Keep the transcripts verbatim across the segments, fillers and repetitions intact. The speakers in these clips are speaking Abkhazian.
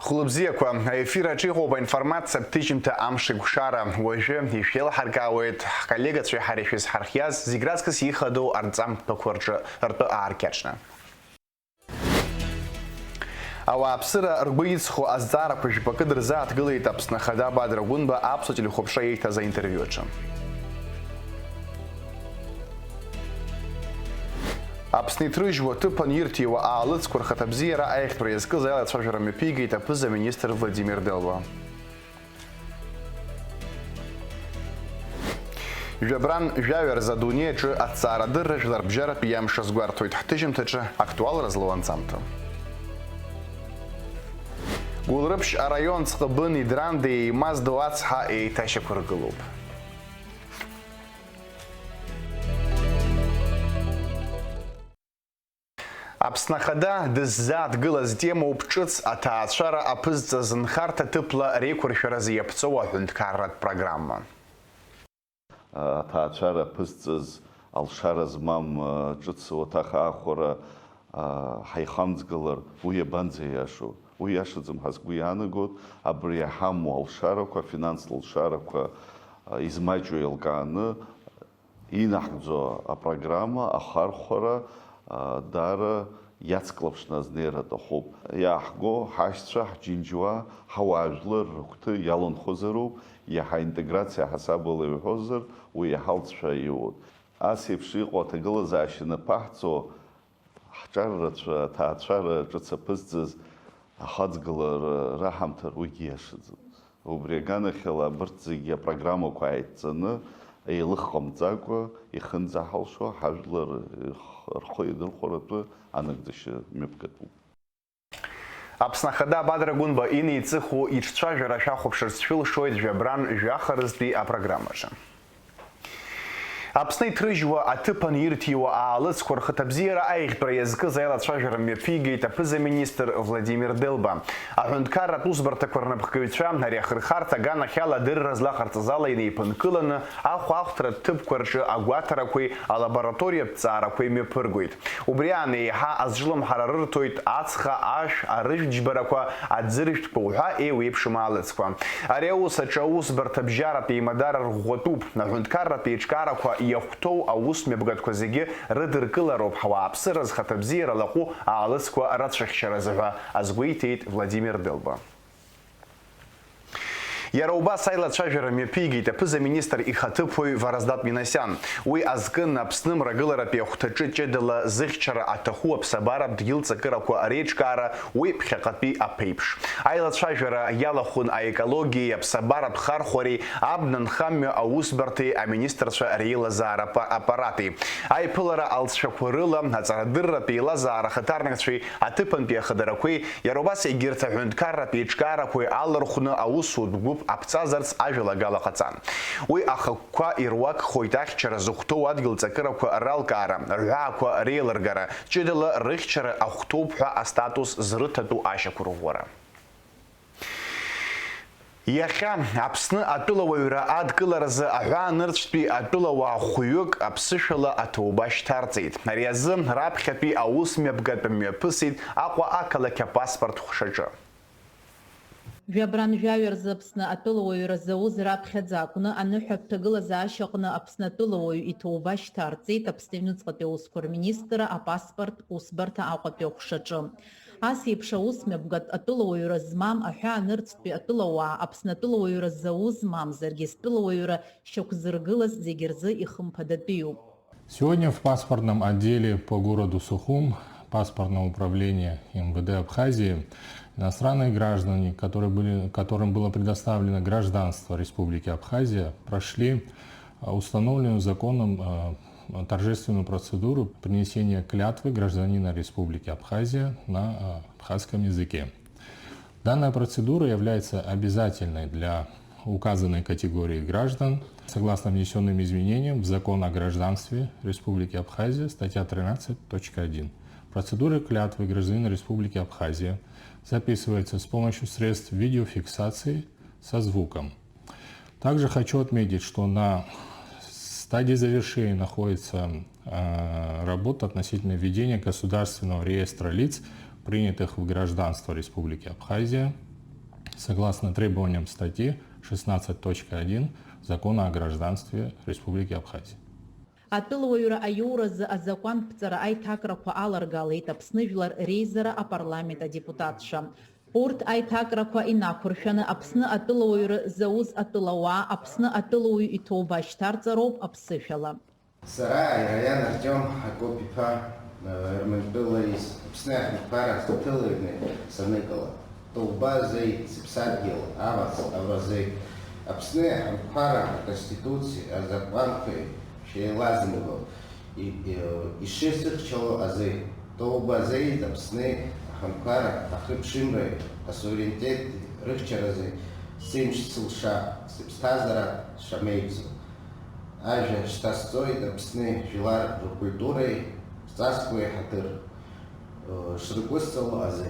Хәылбзиақәа, аефир аҿы иҟоуп аинформациатә ҭыжьымҭа Амшеикәшара. Уажәы ишәеилҳаркаауеит ҳколлегацәеи ҳареи шәызҳархиаз, зегь раҵкыс ихадоу арҵамҭақәа рҿы ртәы ааркьаҿны. Ауааԥсыра ргәы иҵхо азҵаарақәа жәпакы дырзааҭгылеит Аԥсны Ахада Бадра Гәынба аԥсуа телехәаԥшра ииҭаз аинтервиу аҿы. Аԥсны иҭрыжьуа, аҭыԥан ирҭиуа аалыҵқәа рхаҭабзиара аиӷьтәра иазкыз аилацәажәара мҩаԥигеит аԥыза-министр Владимир Делба. Жәабран жәаҩа рзы адунеи аҿы аҭҵаарадырра жәларбжьаратәи амш азгәарҭоит ҳҭыжьымҭаҿы актуалра злоу анҵамҭа. Гәылрыԥшь араион Ҵҟыбын Идрандеи еимаздо ацҳа еиҭашьақәыргылоуп. Аԥсны Ахада дыззааҭгылаз темоуп ҿыц аҭаацәара аԥызҵаз нхарҭа ҭыԥла реиқәыршәаразы иаԥҵоу аҳәынҭқарратә программа. Аҭаацәара аԥызҵаз алшара змам, ҿыц уаҭах аахәара, ҳаихамҵгылар, уи иабанӡаиашоу? Уи иашаӡам ҳәа сгәы иаанагоит, абри иҳамоу алшарақәа, афинанстә лшарақәа, измаҷу еилкааны, инаҳгӡо апрограмма ахархәара, а, даара иацклаԥшны азнеира аҭахуп. Иааҳго ҳашьцәа, ҳџьынџьуаа, ҳауаажәлар рыгәҭы иаланхозароуп, иаҳа аинтеграциа ҳасабала иуҳәозар, уи иаҳа алҵшәа иоуеит. Ас еиԥш иҟоу аҭагылазаашьа анаԥаҳҵо, ҳҿар рацәа, аҭаацәара ҿыц аԥызҵаз ахаҵгылара раҳамҭар, уигьы иашаӡам. Убри аганахьала, абарҭ зегьы апрограммақәа ааидҵаны, еилых ҟамҵакәа, ихынӡаҳалшо ҳажәлар рх-, рхы иадырхәаратәы анагӡашьа мҩаԥгатәуп. Аԥсны Ахада Бадра Гәынба инеиҵыху иҿцәажәара шәахәаԥшырц шәылшоит жәабран жәахарызтәи апрограммаҿы. Аԥсны иҭрыжьуа, аҭыԥан ирҭиуа аалыҵқәа рхаҭабзиара аиӷьтәра иазкыз аилацәажәара мҩаԥигеит аԥыза-министр Владимир Делба. Аҳәынҭқарратә усбарҭақәа рнапхгаҩцәа ари ахырхарҭа аганахьала адырра злаҟарҵаз ала инеиԥынкыланы ахәаахәҭратә ҭыԥқәа рҿы агәаҭарақәеи алабораториатә ҭҵаарақәеи мҩаԥыргоит. Убри аан еиҳа азҿлымҳара рырҭоит ацха, ашә, арыжәтә џьбарақәа, аӡыржәтәқәа уҳәа еиуеиԥшым аалыҵқәа. Ари аус аҿы аусбарҭа абжьаратә еимадара рӷәӷәатәуп. Аҳәынҭқарратә еиҿкаарақәа иахәҭоу аус мҩаԥгатәқәа зегьы рыдыркылароуп ҳауааԥсыра зхаҭабзиара лаҟәу аалыҵқәа рацәыхьчаразы ҳәа азгәеиҭеит Владимир Делба. Иара убас аилацәажәара мҩаԥигеит аԥыза-министр ихаҭыԥуаҩ Вараздат Минасиан. Уи азкын Аԥсны мрагыларатәи ахәҭаҿы ҷыдала зыхьчара аҭаху аԥсабаратә дгьыл ҵакырақәа реиҿкаара уи ԥхьаҟатәи аԥеиԥш. Аилацәажәара иалахәын аекологиеи аԥсабаратә хархәареи, абна нхамҩа аусбарҭеи аминистрцәа реилазаара апа-, аппарати. Аиԥылара алҵшәақәа рыла аҵарадырратә еилазаара ахаҭарнакцәеи аҭыԥантәи ахадарақәеи, иара убас егьырҭ аҳәынҭқарратә еиҿкаарақәеи алархәны аусутә гәыԥ аԥҵазарц ажәалагала ҟаҵан. Уи ахықәкқәа ируакхоит ахьчара зыхәҭоу адгьыл ҵакырақәа ралкаара, рҳәаақәа реилыргара, ҷыдала рыхьчара ахәҭоуп ҳәа астатус зрыҭатәу ашьақәырӷәӷәара. Иахьа Аԥсны атәылауаҩра адкыларазы аҳәаанырцәтәи атәылауаа хәҩык аԥсышәала аҭоуба шьҭарҵеит. Ари азы раԥхьатәи аус мҩаԥгатә мҩаԥысит Аҟәа ақалақь апаспорт ҟәшаҿы. Жәабран жәаҩа рзы Аԥсны атәылауаҩра зауз раԥхьаӡа акәны аныҳәатә ҭагылазаашьаҟны Аԥсны атәылауаҩ иҭоуба шьҭарҵеит Аԥсны аҩныҵҟатәи аусқәа рминистрра апаспорт усбарҭа Аҟәатәи аҟәшаҿы. Ас еиԥш аус мҩаԥгатә атәылауаҩра змам аҳәаанырцәтәи атәылауаа Аԥсны атәылауаҩра зауз мамзаргьы зтәылауаҩра шьақәзыргылаз зегьы рзы ихымԥадатәиуп. Сегодня в паспортном отделе по городу Сухум паспортного управления М В Д Абхазии иностранные граждане, которые были, которым было предоставлено гражданство Республики Абхазия, прошли, а, установленную законом, а, торжественную процедуру принесения клятвы гражданина Республики Абхазия на, а, абхазском языке. Данная процедура является обязательной для указанной категории граждан. Согласно внесённым изменениям в Закон о гражданстве Республики Абхазия, статья тринадцать точка один, процедура клятвы гражданина Республики Абхазия записывается с помощью средств видеофиксации со звуком. Также хочу отметить, что на стадии завершения находится, э, работа относительно введения государственного реестра лиц, принятых в гражданство Республики Абхазия. Согласно требованиям статьи шестнадцать точка один Закона о гражданстве Республики Абхазия. Атәылауаҩра аиуразы азакәанԥҵара аиҭакрақәа аларгалеит Аԥсны Жәлар Реизара апарламент адепутатцәа. Урҭ аиҭакрақәа инақәыршәаны Аԥсны атәылауаҩра зауз атәылауаа Аԥсны атәылауаҩ иҭоуба шьҭарҵароуп аԥсышәала. Сара Аираиан Артиом Ҳакоуп-иԥа, Ермантәыла из Аԥсны аҳәынҭқарра сҭагыланы саныҟала, ҭоуба зеи, сыԥсадгьыл, аваҵә, ауразеи, Аԥсны аҳәынҭқарра аконституциеи азакәанқәеи шеилазымго, и-, и-, ишысыхьчало азы, ҭоуба зеи Аԥсны аҳәынҭқарра ахыԥшымреи асуверенитети рыхьчаразы сымч сылша, сыԥсҭазаара шамеигӡо. Ажәа шьҭасҵоит Аԥсны жәлар ркультуреи рҵасқәеи ҳаҭыр, ы, шрықәысҵало азы.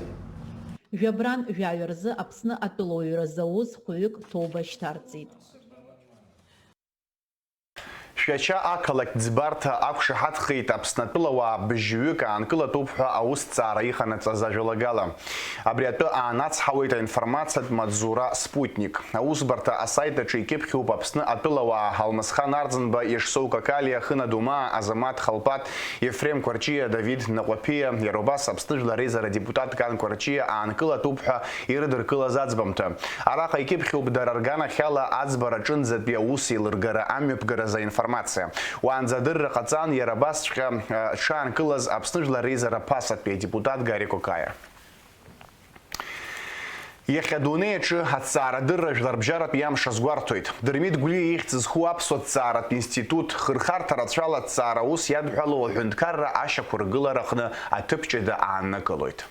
Жәабран жәаҩа рзы Аԥсны атәылауаҩра зауз хәҩык ҭоуба шьҭарҵеит. Шәача ақалақь ӡбарҭа ақәшаҳаҭхеит Аԥсны атәылауаа быжьҩык аанкылатәуп ҳәа аусҭҵаара иҟанаҵаз ажәалагала. Абри атәы аанацҳауеит аинформациатә маҵзура Спутник. Аусбарҭа асайт аҿы икьыԥхьуп Аԥсны атәылауаа Алмасхан Арӡынба, Ешсоу Какалиа, Хына Думаа, Азамаҭ Халпаҭ, Ефрем Кәарҷиа, Давид Наҟәаԥиа, иара убас Аԥсны Жәлар Реизара адепутат Кан Кәарҷиа аанкылатәуп ҳәа ирыдыркылаз аӡбамҭа. Араҟа икьыԥхьуп дара рганахьала аӡбара аҿынӡатәи аус еилыргара амҩаԥгаразы аинформациа. Уаанӡа адырра ҟаҵан, иара абасҵәҟьа, э, дшаанкылаз Аԥсны Жәлар Реизара ԥасатәи адепутат Гари Кокаиа. Иахьа адунеи аҿы аҭҵаарадырра жәларбжьаратәи амш азгәарҭоит. Дырмит Гәлиа ихьӡ зху аԥсуа ҭҵааратә институт хырхарҭа рацәала аҭҵаара аус иадҳәалоу аҳәынҭқарра ашьақәыргылараҟны аҭыԥ ҷыда ааннакылоит.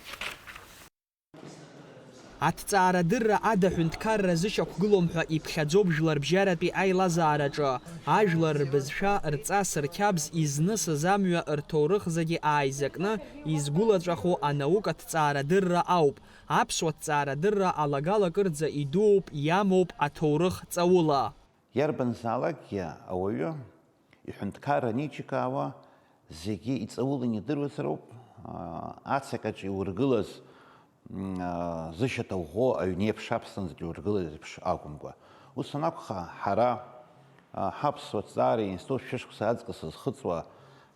Аҭҵаарадырра ада ҳәынҭқарра зышьақәгылом ҳәа иԥхьаӡоуп жәларбжьаратәи аилазаараҿы. Ажәлар рбызшәа, рҵас, рқьабз, изнысыз амҩа, рҭоурых зегьы ааизакны, изгәылаҵәаху анаукатә ҭҵаарадырра ауп. Аԥсуа ҭҵаарадырра алагала кырӡа идууп, иамоуп аҭоурых ҵаула. Иарбанзаалакгьы ауаҩы иҳәынҭқарра аниҿикаауа, зегьы иҵауланы идыруазароуп, аа, ацаҟьаҿ иургылаз, м, аа, зышьаҭа ӷәӷәоу аҩн еиԥш аԥсҭанӡаҿ иургылаз еиԥш акәымкәа. Ус анакәха, ҳара, аа, ҳаԥсуа ҭҵаареи институт шәышықәса аҵкыс зхыҵуа,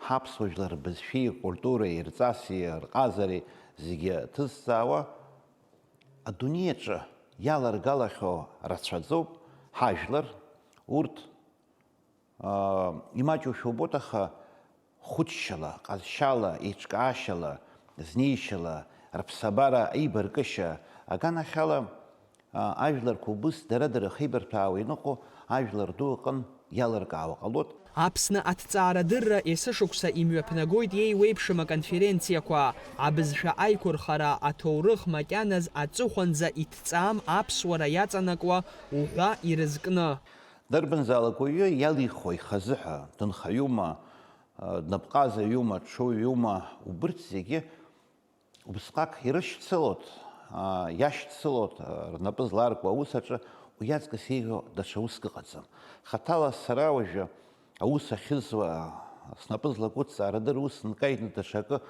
ҳаԥсуа жәлар рбызшәеи ркультуреи рҵаси рҟазареи зегьы ҭызҵаауа, адунеи аҿы иаларгалахьоу рацәаӡоуп ҳажәлар, урҭ, аа, имаҷушәа убоит, аха хәыцшьала, ҟазшьала, еиҿкаашьала, знеишьала, рыԥсабара, аибаркышьа аганахьала, аа, ажәларқәа убыс дара-дара ахеибарҭәаауа иныҟәо ажәлар ду аҟын иалыркаауа ҟалоит. Аԥсны аҭҵаарадырра есышықәса имҩаԥнагоит иеиуеиԥшым аконференциақәа, абызшәа аиқәырхара, аҭоурых макьаназ аҵыхәанӡа иҭҵаам аԥсуара иаҵанакуа уҳәа ирызкны. Дарбанзаалак уаҩы иалихуа ихазы ҳәа, дынхаҩума, днапҟазаҩума, ҽуҩума, убырҭ зегьы Убысҟак ирышьцылоит, аа, иашьцылоит, аа, рнапы зларку аус аҿы, уи аҵкыс еиӷьу даҽа уск ыҟаӡам. Хаҭала сара уажәы аус ахьызуа, снапы злаку ҭҵаарадырра ус нкаины даҽакы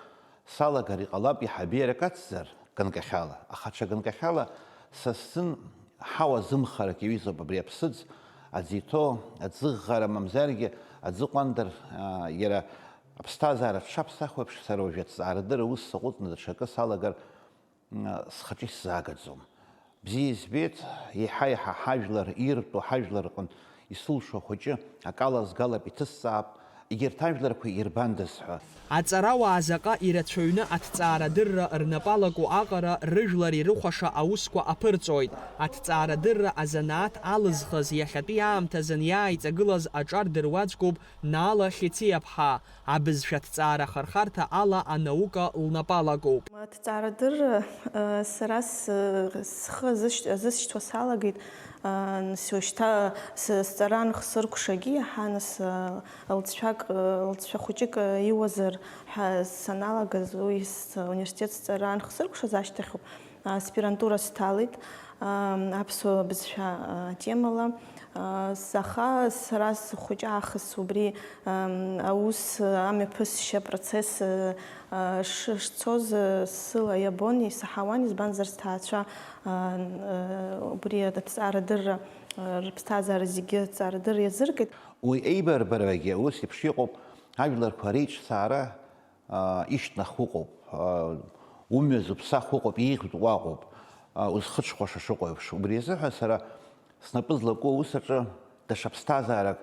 салагар иҟалап, иаҳа бзиарак ацзар, ганкахьала. Аха ҽа ганкахьала са сзын ҳауа зымхарак иаҩызоуп абри аԥсыӡ, аӡы иҭоу, аӡыӷӷара мамзаргьы аӡы ҟәандар, аа, иара Аԥсҭазаара дшаԥсахуеиԥш, сара уажәы аҭҵаарадырра аус саҟәыҵны даҽакы салагар, м, схаҿы исзаагаӡом. Бзиа избеит, еиҳа-еиҳа ҳажәлар, иртәу ҳажәлар рҟынтә исылшо ахәыҷы акала згалап, иҭысҵаап, егьырҭ ажәларқәа ирбандаз ҳәа. Аҵарауаа заҟа ирацәаҩны аҭҵаарадырра рнапы алаку аҟара рыжәлар ирыхәаша аусқәа аԥырҵоит. Аҭҵаарадырра азанааҭ алызхыз иахьатәи аамҭазын иааиҵагылаз аҿар дыруаӡәкуп Наала Хьециаԥҳа, абызшәа ҭҵаара ахырхарҭа ала анаука лнапы алакуп. Аҭҵаарадырра, э, сара с-, схы азышьт-, азысшьҭуа салагеит, э, нас уажәшьҭа с-, сҵара анхсыркәшагьы иаҳа нас, э, лҵшәак, э, лҵшәа хәыҷык, э, иуазар ҳәа саналагаз, уи с-, университет сҵара анхсыркәшаз ашьҭахьоуп. Аспирантура сҭалеит, аа, аԥсуа бызшәа, аа, темала. Аа, с-, аха сара схәыҷы аахыс убри, аа, аус, амҩаԥысшьа процесс, аа, ш-, шцоз, сыла иабон, исаҳауан, избанзар сҭаацәа, аа, убри аҭҵаарадырра, аа, рыԥсҭазаара зегьы аҭҵаарадырра иазыркит. Уи еибарбарагьы ус еиԥш иҟоуп, ажәларқәа реиҿцаара, аа, ишьҭнахуа ыҟоуп, аа, умҩа зуԥсахуа ыҟоуп, еиӷьтәуа ыҟоуп, аа, узхыҽхәаша шыҟоу еиԥш. Убри азыҳәан сара снапы злаку аус аҿы даҽа ԥсҭазаарак,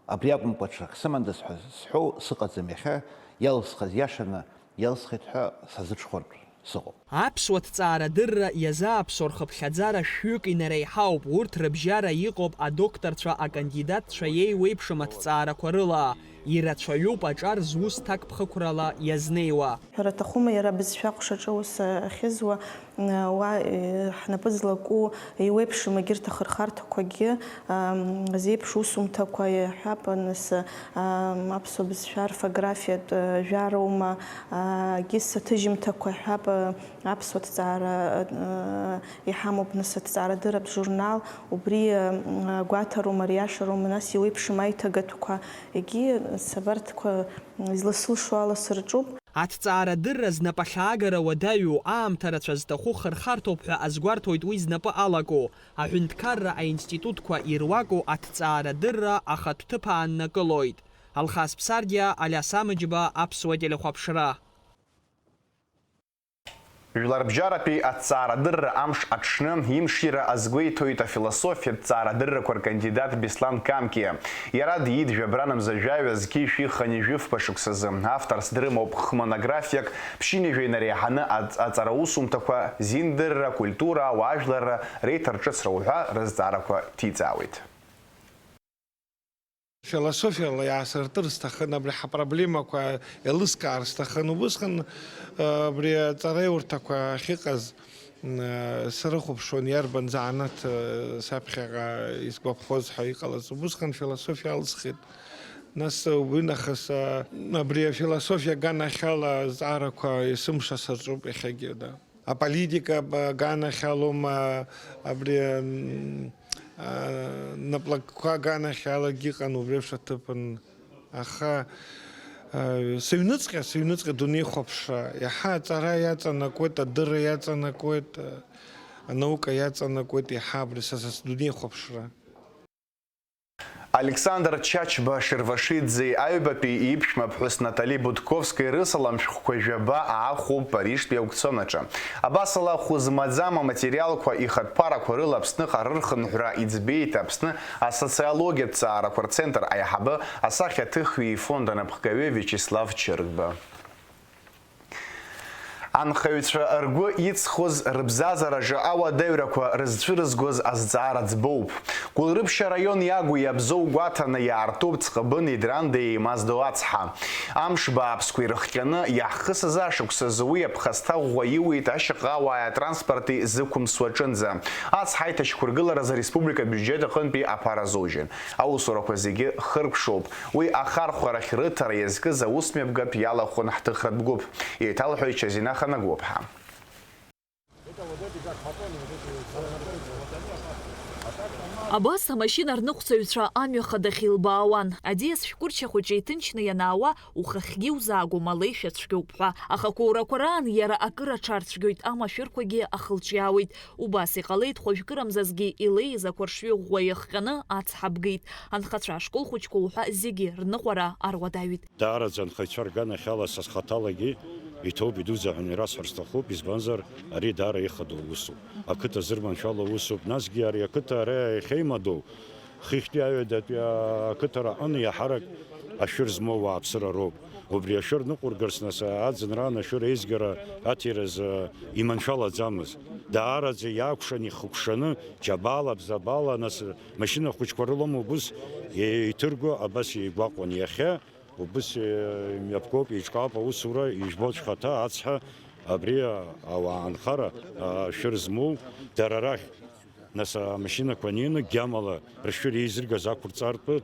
абри акәымкәа ҽак сымандаз ҳәа зсҳәоу сыҟаӡам иахьа, иалсхыз иашаны, иалсхит ҳәа сазыҽхәартә сыҟоуп. Аԥсуа ҭҵаарадырра иазааԥсо рхыԥхьаӡара шәҩык инареиҳауп, урҭ рыбжьара иҟоуп адокторцәа, акандидатцәа еиуеиԥшым аҭҵаарақәа рыла. Ирацәаҩуп аҿар зус ҭакԥхықәрала иазнеиуа. Ҳәара аҭахума, иара абызшәа аҟәшаҿы аус ахьызуа, уа, э, ҳнапы злаку еиуеиԥшым егьырҭ ахырхарҭақәагьы, ам, зеиԥш усумҭақәа иаҳҳәап, нас, ам, аԥсуа бызшәа орфографиатә, э, жәароума, а, гьыс аҭыжьымҭақәа иаҳҳәап, э, аԥсуа ҭҵаара, э, иҳамоуп, нас, аҭҵаарадырратә журнал, убри, э, гәаҭароума, риашароума, нас, еиуеиԥшым аиҭагатәқәа, егьи, абарҭқәа изласылшо ала сырҿуп. Аҭҵаарадырра знапы ахьаагара уадаҩу, аамҭа рацәа зҭаху хырхарҭоуп ҳәа азгәарҭоит уи знапы алаку. Аҳәынҭқарра аинститутқәа ируаку аҭҵаарадырра ахатә ҭыԥ ааннакылоит. Алхас Ԥсардиа, Алиас Амыџьба, Аԥсуа телехәаԥшра. Жәларбжьаратәи аҭҵаарадырра амш аҽны имшира азгәеиҭоит афилософиатә ҭҵаарадыррақәа ркандидат Беслан Камкиа. Иара диит жәабранамза жәаҩа зқьи жәшәи хынҩажәи фба шықәсазы. Авторс дрымоуп х-монографиак, ԥшьынҩажәа инареиҳаны аҵ-, аҵараусумҭақәа зиндырра, акультура, ауаажәларра, реиҭарҿыцра уҳәа рызҵаарақәа ҭиҵаауеит. Философиала иаасыртыр сҭахын, абри ҳапроблемақәа еилыскаар сҭахын. Убысҟан, э, абри аҵараиурҭақәа ахьыҟаз, м, э, срыхәаԥшуан, иарбан занааҭ, э, саԥхьаҟа исгәаԥхоз ҳәа иҟалаз. Убысҟан философиа алсхит. Нас, э, уи нахыс, э, абри афилософиа аганахьала азҵаарақәа есымша саҿуп иахьагьы, да. Аполитика аганахьалоума, абри, м, а, наплакқәа аганахьалагьы иҟан убри еиԥш аҭыԥан. Аха, а, сыҩныҵҟьа, сыҩныҵҟьа дунеихәаԥшра, иаҳа аҵара иаҵанакуеит, адырра иаҵанакуеит, а, анаука иаҵанакуеит, иаҳа абри са, са сдунеихәаԥшра. Александр Чачба Шервашиӡе аҩбатәи иԥшәма ԥҳәыс Натали Будковскаи рысалам шәҟәқәа жәаба аахәоуп Парижтәи аукцион аҿы. Абасала, хәы змаӡам аматериалқәа ихатә ԥарақәа рыла Аԥсныҟа рырхынҳәра иӡбеит Аԥсны асоциологиатә ҭҵаарақәа рцентр аиҳабы, асахьаҭыхҩы ифонд анапхгаҩы Виачеслав Чыргба. Анхаҩцәа ргәы иҵхоз, рыбзазараҿы ауадаҩрақәа рызцәырызгоз азҵаара ӡбоуп. Гәылрыԥшь араион иагу иабзоу гәаҭаны иаартуп Ҵҟыбын Идрандеи Мазду ацҳа. Амш бааԥсқәа ирыхҟьаны иаҳхысыз ашықәсазы уи аԥхасҭа ӷәӷәа иуит ашьаҟауааи атранспорти зықәымсуа аҿынӡа. Ацҳа аиҭашьақәыргыларазы ареспублика абиуџьет аҟынтәи аԥара азоужьын. Аусурақәа зегьы хыркәшоуп. Уи ахархәарахь рыҭара иазкыз аусмҩаԥгатә иалахәын ҳҭыхратә гәыԥ, еиҭалҳәеит Шьазина Ханагәлаԥҳа. Абас амашьына рныҟәцаҩцәа амҩа хадахь илбаауан. Аӡиас шәкәырча хәыҷы иҭынчны ианаауа, ухахьгьы иузаагом, алеишәа цәгьоуп ҳәа. Аха ақәоурақәа раан иара акыр аҽарцәгьоит, амашәырқәагьы ахылҿиаауеит. Убас иҟалеит, хәажәкырамзазгьы илеиз ақәаршҩы ӷәӷәа иахҟьаны ацҳа бгеит. Анхацәа ашкол хәыҷқәа уҳәа зегьы рныҟәара аруадаҩит. Даараӡа анхаҩцәа рганахьала са схаҭалагьы иҭоуп, идуӡӡа ҳәа ирасҳәар сҭахуп, избанзар, ари даара ихадоу усуп. Ақыҭа зырманшәало усуп, насгьы ари ақыҭа ара иахьеимадоу, Хыхьтәи аҩадатәи ақыҭара аҟны иаҳарак ашәыр змоу ауааԥсыра роуп. Убри ашәыр ныҟәыргарц, нас, аӡынраан ашәыр еизгара аҭиразы иманшәалаӡамызт. Даараӡа иаакәшан, ихыкәшаны, џьабаала, бзабаала, нас, машьына хәыҷқәа рылоума убыс еиҭырго, абас игәаҟуан. Иахьа убыс, э, имҩаԥгоуп, еиҿкаауп аусура, ижәбоит шәхаҭа, ацҳа, абри ауаа анхара, ашәыр змоу, дара рахь. Нас амашьынақәа неины, гьамала ршәыр еизыргаз ақәырҵартә,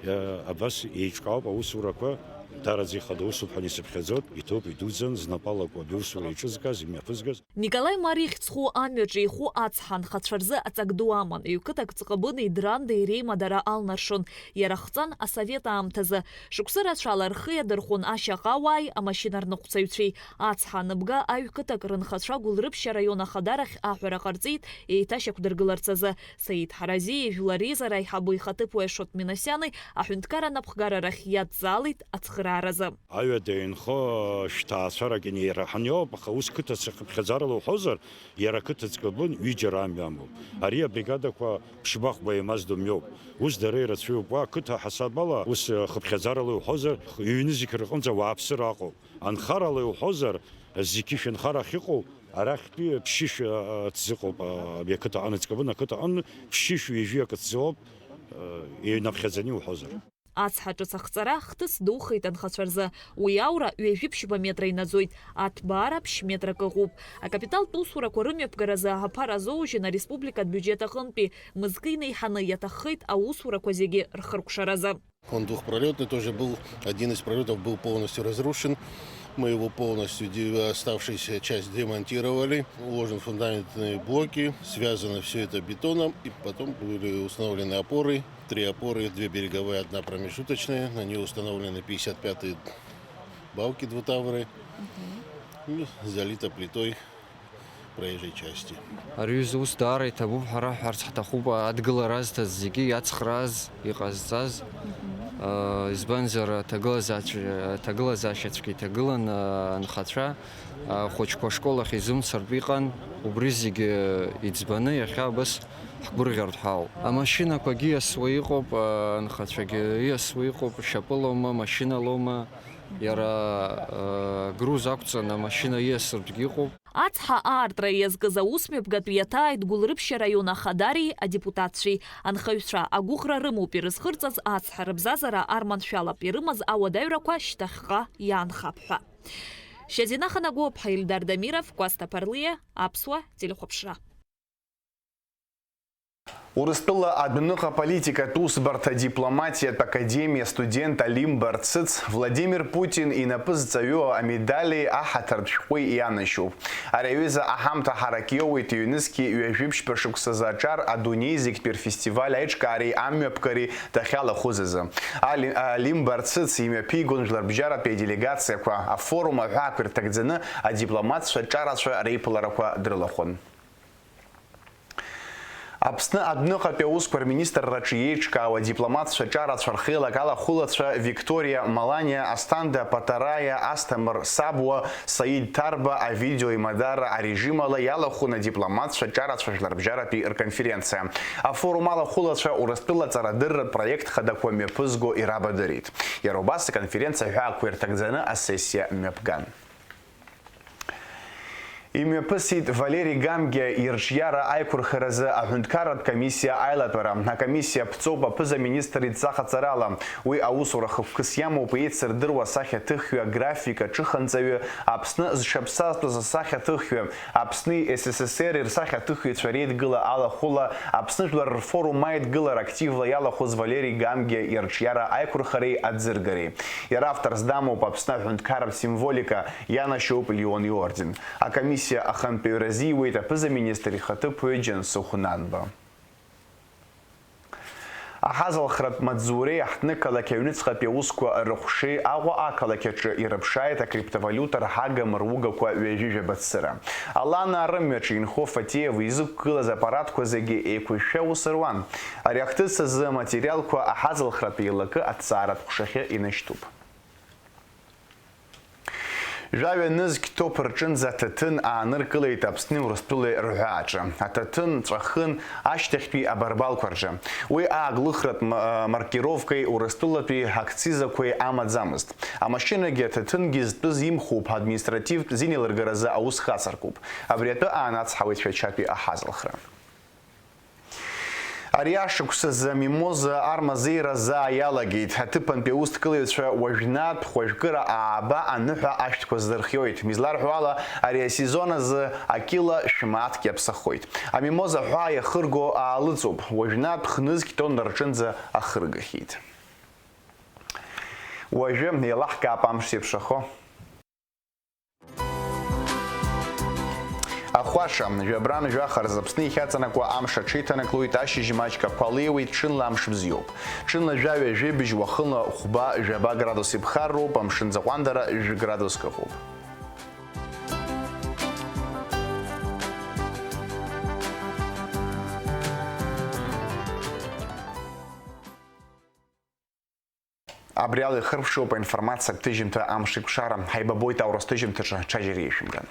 э, абас еиҿкаауп аусурақәа, Дараӡа ихада усуп ҳәа исыԥхьаӡоит, иҭоуп, идуӡӡан, знапы алаку абиусура иҿызкыз, имҩаԥызгаз. Николаи Мариа ихьӡ зху амҩаҿы иху ацҳа анхацәа рзы аҵак ду аман, ҩ-қыҭак ҵҟабыни драндеи реимадара алнаршон, иара хҵан асовет аамҭазы. Шықәсы рацәала рхы иадырхәон ашьаҟауааи амашьынарныҟәцаҩцәеи. Ацҳа аныбга аҩ-қыҭак рынхацәа Гәылрыԥшь араион ахадарахь аҳәара ҟарҵеит еиҭашьақәдыргыларц азы. Саид Ҳаразиеи жәлар реизара аиҳабы ихаҭыԥуаҩ Ашот Минасиани аҳәынҭқарра анапхгара рахь иадҵаалеит ацхырааразы. Аҩада инхо шәҭаацәарак инеираҳан иоуп, аха ус қыҭа цхыԥхьаӡарала уҳәозар, иара ақыҭа ҵкы абын ҩыџьара амҩа амоуп. Ари абригадақәа ԥшьба-хәба еимаздо мҩоуп. Ус дара ирацәаҩуп. Уа ақыҭа ҳасабала, ус хыԥхьаӡарала иуҳәозар, ҩ-нызқь рҟынӡа ауааԥсыра аҟоуп. Анхарала иуҳәозар, зқьышә анхара ахьыҟоу, арахьтәи ԥшьышә, а, ҭӡы ыҟоуп, а, абри ақыҭа аҟны, ҵкы абын ақыҭа аҟны ԥшьышә ҩажәи акы ҭӡы ыҟоуп, а, иҩнаԥхьаӡаны иуҳәозар. Ацҳа ҿыц ахҵара хҭыс духеит анхацәа рзы. Уи аура ҩажәи ԥшьба метра инаӡоит, аҭбаара ԥшь-метрак ыҟоуп. Акапиталтә усурақәа рымҩаԥгаразы аҳаԥара азоужьын ареспубликатә биуџьет аҟынтәи мызкы инеиҳаны иаҭаххеит аусурақәа зегьы рхыркәшаразы. Он двухпролётный тоже был, один из пролётов был полностью разрушен. Мы его полностью, де- оставшуюся часть демонтировали. Уложены фундаментные блоки, связано всё это бетоном, и потом были установлены опоры. Три опоры, две береговые, одна промежуточная. На нее установлены пятьдесят пятые балки двутавры. И залито плитой проезжей части. Ари аҩыза ус даара иҭабуп ҳәа раҳҳәарц ҳҭахуп, адгылара азҭаз зегьы иацхрааз, иҟазҵаз. Э, избанзар, аҭагылазаашьа, аҭагылазаашьа цәгьа иҭагылан, э, анхацәа, э, ахәыҷқәа ашкол ахь изымцартә иҟан, убри зегьы иӡбаны иахьа абас ҳгәырӷьартә ҳауп. Амашьынақәагьы иасуа иҟоуп, э, анхацәагьы иасуа иҟоуп, шьапылоума, машьыналоума, иара, э, груз ақәҵаны амашьына иасыртәгьы ыҟоуп. Ацҳа аартра иазкыз аусмҩаԥгатә иаҭааит Гәылрыԥшь араион ахадари адепутатцәеи. Анхаҩцәа агәыӷра рымоуп ирызхырҵаз ацҳа рыбзазара арманшәалап, ирымаз ауадаҩрақәа шьҭахьҟа иаанхап ҳәа. Шьазина Ханагәыԥҳа, Ильдар Дамиров, Кәасҭа Ԥарлиа, Аԥсуа телехәаԥшра. Урыстәыла адәныҟа политикатә усбарҭа дипломатиатә академиа студент Алим Барцыц Владимир Путин инапы зҵаҩу амедали аҳаҭыртә шәҟәи ианашьоуп. Ари аҩыза аҳамҭа ҳарак иоуеит ҩнызқьи ҩажәи ԥшьба шықәсазы аҿар адунеи зегьтәи рфестиваль аиҿкаареи амҩаԥгареи дахьалахәыз азы. Али-, Алим Барцыц имҩаԥигон жәларбжьаратәи аделегациақәа, афорум аҳәаақәа ирҭагӡаны адипломатцәа ҿарацәа реиԥыларақәа дрылахәын. Аԥсны адәныҟатәи аусқәа рминистрраҿы иеиҿкаау адипломатцәа ҿарацәа рхеилак алахәылацәа Викториа Маланиа, Асҭанда Патараиа, Асҭамыр Сабуа, Саид Ҭарба авидео имадара арежим ала иалахәын адипломатцәа ҿарацәа жәларбжьаратәи рконференциа. Афорум алахәылацәа Урыстәыла аҵарадырратә проект хадақәа мҩаԥызго ирабадырит. Иара убас аконференциа аҳәаақәа ирҭагӡаны асессиа мҩаԥган. Имҩаԥысит Валери Гамгиа ирҿиара аиқәырхаразы аҳәынҭқарратә комиссиа аилатәара. Акомиссиа ԥҵоуп аԥыза-министр идҵа ҟаҵарала. Уи аусура хықәкыс иамоуп еицырдыруа асахьаҭыхҩы, аграфик аҿыханҵаҩы, Аԥсны зҽаԥсазтәыз асахьаҭыхҩы, Аԥсни С С С Р-и рсахьаҭыхҩцәа реидгыла алахәыла, Аԥсны Жәлар рфорум аидгылара активла иалахәыз Валери Гамгиа ирҿиара аиқәырхареи аӡыргареи. Иара авторс дамоуп Аԥсны аҳәынҭқарратә символика, ианашьоуп Леон иорден. Акомиссиа ахантәаҩы разиуеит аԥыза-министр ихаҭыԥуаҩ Џьансыхә Нанба. Аҳазалхратә маҵзуреи аҳҭнықалақь аҩныҵҟатәи аусқәа рыхәшеи Аҟәа ақалақь аҿы ирыԥшааит акриптовалиута рҳага мыругақәа ҩажәи жәаба цыра. Алана рымҩаҿы инхо Фатеев изықәгылаз аппаратқәа зегьы еиқәышәшәа аус руан. Ари ахҭыс азы аматериалқәа аҳазалхратә еилакы аҭҵааратә ҟәшахьы инашьҭуп. Жәаҩа нызқь топ рҿынӡа аҭаҭын ааныркылеит Аԥсни Урыстәылеи рҳәааҿы. Аҭаҭын ҵәахын ашьҭахьтәи абарбалқәа рҿы. Уи ааглыхратә ма-, маркировкеи Урыстәылатәи акцизақәеи амаӡамызт. Амашьынагьы аҭаҭынгьы зтәыз имхуп, административтә зинеилыргаразы аус хацыркуп. Абри атәы аанацҳауеит Шәачатәи аҳазалхра. Ари ашықәсазы амимоза армазеира заа иалагеит. Аҭыԥантәи аусҭгылаҩцәа уажәнатә хәажәкыра ааба аныҳәа ашәҭқәа здырхиоит. Изларҳәо ала, ари асезон азы акила шәмааҭк иаԥсахоит. Амимоза аҳәаа иахырго аалыҵуп. Уажәнатә хнызқь тонна рҿынӡа ахыргахьеит. Уажәы еилаҳкаап амш зеиԥшрахо. Ахәаша, жәабран жәаха рзы Аԥсны иахьаҵанакуа амш аҽеиҭанаклоит, ашьыжь маҷк ақәа леиуеит, ҽынла амш бзиоуп. Ҽынла жәаҩа, жәибжь, уахынла хәба, жәаба градус иԥхарроуп, амшын ӡаҟәандара жәградуск ыҟоуп. Абри ала ихыркәшоуп аинформациатә ҭыжьымҭа Амшеикәшара. Ҳаибабоит аурыс ҭыжьымҭаҿы, ҽаџьара ишәымган.